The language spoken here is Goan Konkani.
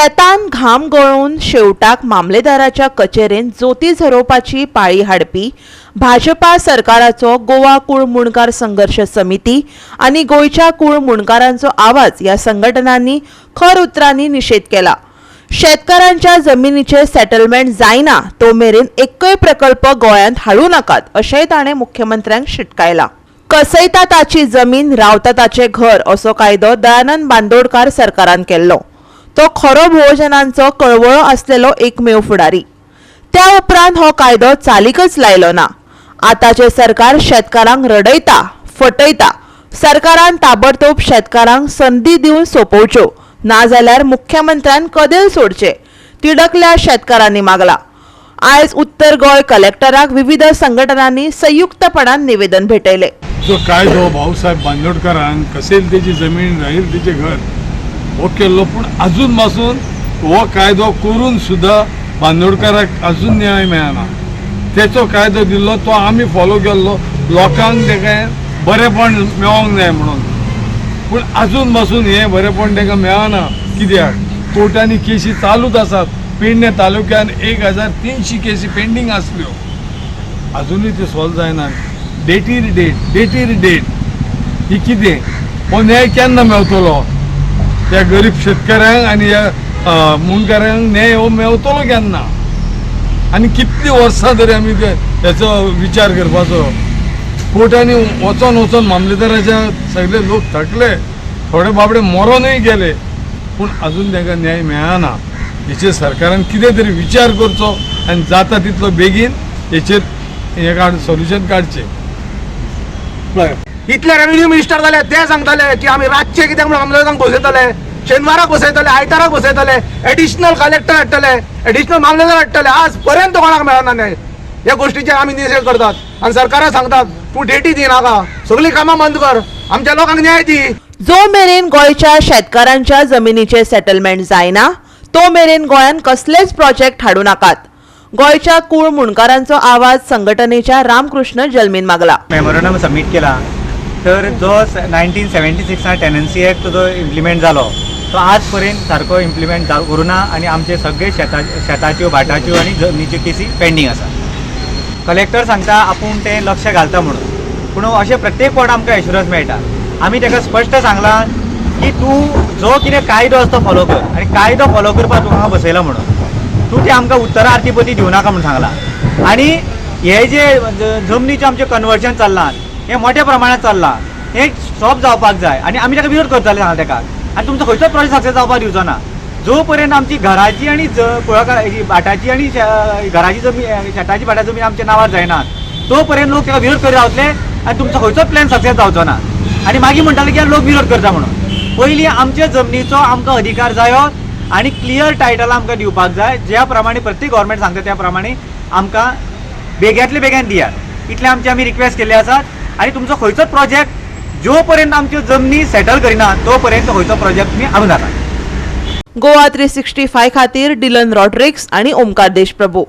शेतान घाम गळोवन शेवटाक मामलेदाराच्या कचेरेंत जोती झरोवपाची पाळी हाडपी भाजपा सरकाराचो गोवा कूळ मुणकार संघर्श समिती आनी गोंयच्या कूळ मुणकारांचो आवाज ह्या संघटनांनी खर उतरांनी निशेध केला. शेतकारांच्या जमिनीचे सेटलमेंट जायना तो मेरेन एकय प्रकल्प गोंयांत हाडूं नाकात, अशेंय ताणें मुख्यमंत्र्यांक शिटकायला. कसयता ताची जमीन, रावता ताचें घर असो कायदो दयानंद बांदोडकार सरकारान केल्लो. तो खरो भोवजनांचो कळवळो आसलेलो एकमेव फुडारी. त्या उपरांत हो कायदो चालीकच लायलो ना. आतांचें सरकार शेतकारांक रडयता, फटयता. सरकारान ताबडतोब शेतकारांक संदी दिवन सोंपोवच्यो, नाजाल्यार मुख्यमंत्र्यान कदेल सोडचें, तिडकल्या शेतकारांनी मागला. आयज उत्तर गोंय कलेक्टराक विविध संघटनांनी संयुक्तपणान निवेदन भेटयले. जो कायदो भाऊसाहेब बांदोडकरान कसेल त्याची जमीन, राहील त्याचे घर हो केल्लो, पूण अजून पासून हो कायदो करून सुद्दां बांदोडकाराक अजून न्याय मेळना. तेचो कायदो दिल्लो तो आमी फॉलो केल्लो, लोकांक तेका बरेपण मेळोंक जाय म्हणून, पूण अजून पासून हें बरेपण तांकां मेळना. कित्याक कोर्टांनी केशी चालूच आसात. पेडणे तालुक्यान 1300 केसी पेंडींग आसल्यो, अजुनूय त्यो सॉल्व जायना. डेटीर डेट, डेटीर डेट, ही कितें? हो न्याय केन्ना मेवतलो त्या गरीब शेतकऱ्यांक आनी ह्या मुंडकारांक? न्याय हो मेवतलो केन्ना आनी कितलीं वर्सां तरी आमी ते हेचो विचार करपाचो? कोर्टांनी वचोन वचोन मामलेदाराच्या सगळे लोक थकले, थोडे बाबडे मरोनूय गेले, पूण अजून तांकां न्याय मेळना. हेचेर सरकारान कितें तरी विचार करचो आनी जाता तितलो बेगीन हेचेर हें काड सोल्युशन काडचें. इतले रेव्हेन्यू मिनिस्टर जाले, ते सांगताले की आमी रातचे कित्याक म्हणून मामलेदारांक बसयतले, शेनवाराक बसयतले, आयताराक बसयतले, एडिशनल कलेक्टर हाडटले, एडिशनल मामलेदार हाडटले. आज पर्यंत कोणाक मेळना न्याय. ह्या गोष्टीचेर आमी निशेध करतात आनी सरकाराक सांगतात, तूं डेटी दिनाका, सगळीं कामां बंद कर, आमच्या लोकांक न्याय दी. जो मेरेन गोंयच्या शेतकारांच्या जमिनीचे सेटलमेंट जायना तो मेरेन गोंयांत कसलेच प्रोजेक्ट हाडूं नाकात, गोंयच्या कूळ मुणकारांचो आवाज संघटनेच्या रामकृष्ण जल्मीन मागला. मेमोरंडम सबमीट केला तर जो 1976 सान टेनन्सी एक्ट जो इम्प्लिमेंट जालो तो आज पर्यंत सारको इम्प्लिमेंट करूं ना आनी आमचे सगळे शेताच्यो, भाटाच्यो आनी जमनीच्यो केसी पेंडींग आसा. कलेक्टर सांगता आपूण तें लक्ष घालता म्हणून, पूण अशें प्रत्येक फावट आमकां एश्युरन्स मेळटा. आमी ताका स्पश्ट सांगलां की तूं जो कितें कायदो आसा तो फॉलो कर आनी कायदो फॉलो करपाक तुका हांगा बसयला म्हणून तूं ती आमकां उत्तरां आरती दिवं नाका म्हणून सांगलां. आनी हे जे जमनीचें आमचें कन्वर्जन चल्लां, हें मोठ्या प्रमाणात चल्लां, हें स्टॉप जावपाक जाय आनी आमी ताका विरोध करतले सांगला ताका. आनी तुमचो खंयचोच प्रोजेक्ट सक्सेस जावपाक दिवचो ना जो पर्यंत आमची घराची आनी कुळागराची, भाटाची आनी घराची जमीन, शेताची, भाटा जमीन आमच्या नांवार जायना तो पर्यंत लोक ताका विरोध करीत रावतले आनी तुमचो खंयचोच प्लॅन सक्सेस जावचो ना. आनी मागीर म्हणटाले की लोक विरोध करता म्हणून. पयलीं आमच्या जमनीचो आमकां अधिकार जायो आनी क्लियर टायटल आमकां दिवपाक जाय. ज्या प्रमाणे प्रत्येक गव्हर्मेंट सांगता त्या प्रमाणे आमकां बेग्यांतले बेग्यान दियात, इतलें आमची आमी रिक्वेस्ट केल्ली आसात. आनी तुमचो खंयचोच प्रोजेक्ट जो पर्यंत आमच्यो जमनी सेटल करिना तो पर्यंत खंयचो प्रोजेक्ट तुमी हाडूं नाका. गोवा 365 खातीर डिलन रॉड्रिक्स आणि ओमकार देशप्रभू.